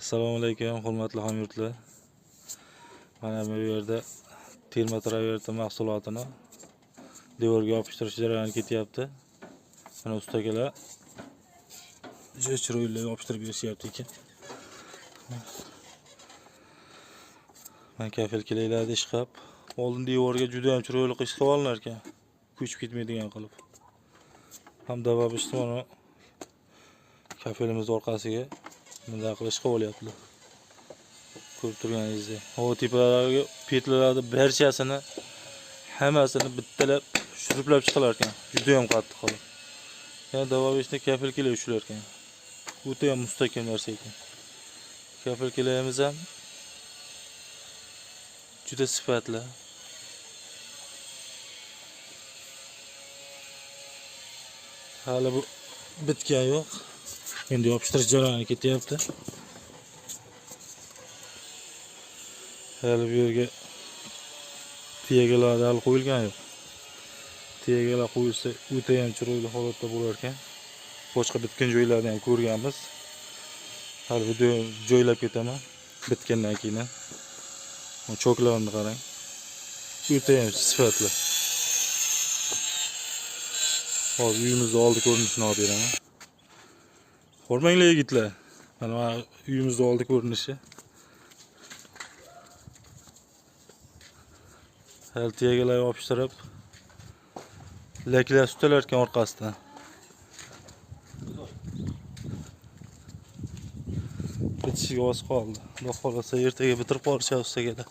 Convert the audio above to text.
Assalomu alaykum, hurmatli hamyurtlar. Mana bu yerda termotravertin mahsulotini devorga yopishtirish jarayoni ketyapti. Mana usta akalar juda chiroyli yopishtirib berishyapti ekan. Mana kafel kelaylarni ishqab, oldin devorga juda ham chiroyli qilib ishqab olinar ekan. Ko'chib ketmaydigan qilib. Ham dababishni mana kafelimiz orqasiga bunday qilib ishqab olyaptilar. Ko'rib turganingizdek. O tepalarga petlarni barchasini hammasini bittalab shuruplab chiqilar ekan. Juda ham qattiq qilib. Yana dababishni kafel kelay ushilar ekan. O'ta ham mustahkam narsa ekan. Kafel kelayimiz ham juda sifatli. Hali bu bitgan yo'q. Endi yopishtirish jarayoni ketyapti. Hali bu yerga tiyagalar hali qo'yilgan yo'q. Tiyagalar qo'yilsa o'ta ham chiroyli holatda bo'lar ekan. Boshqa bitgan joylarni ham ko'rganmiz. Hali video joylab ketaman bitgandan keyin. Choklarini qarang. O'ta ham sifatli. Hozir uyimizni oldi ko'rinishini olib beraman. Ko'rmanglar yigitlar. Mana uyimizni oldi ko'rinishi. Hali tiyagalar yopishtirib laklar tutalar ekan orqasidan. Bitishiga oz qoldi. Xudo xohlasa ertaga bitirib qolishadi ustagalar.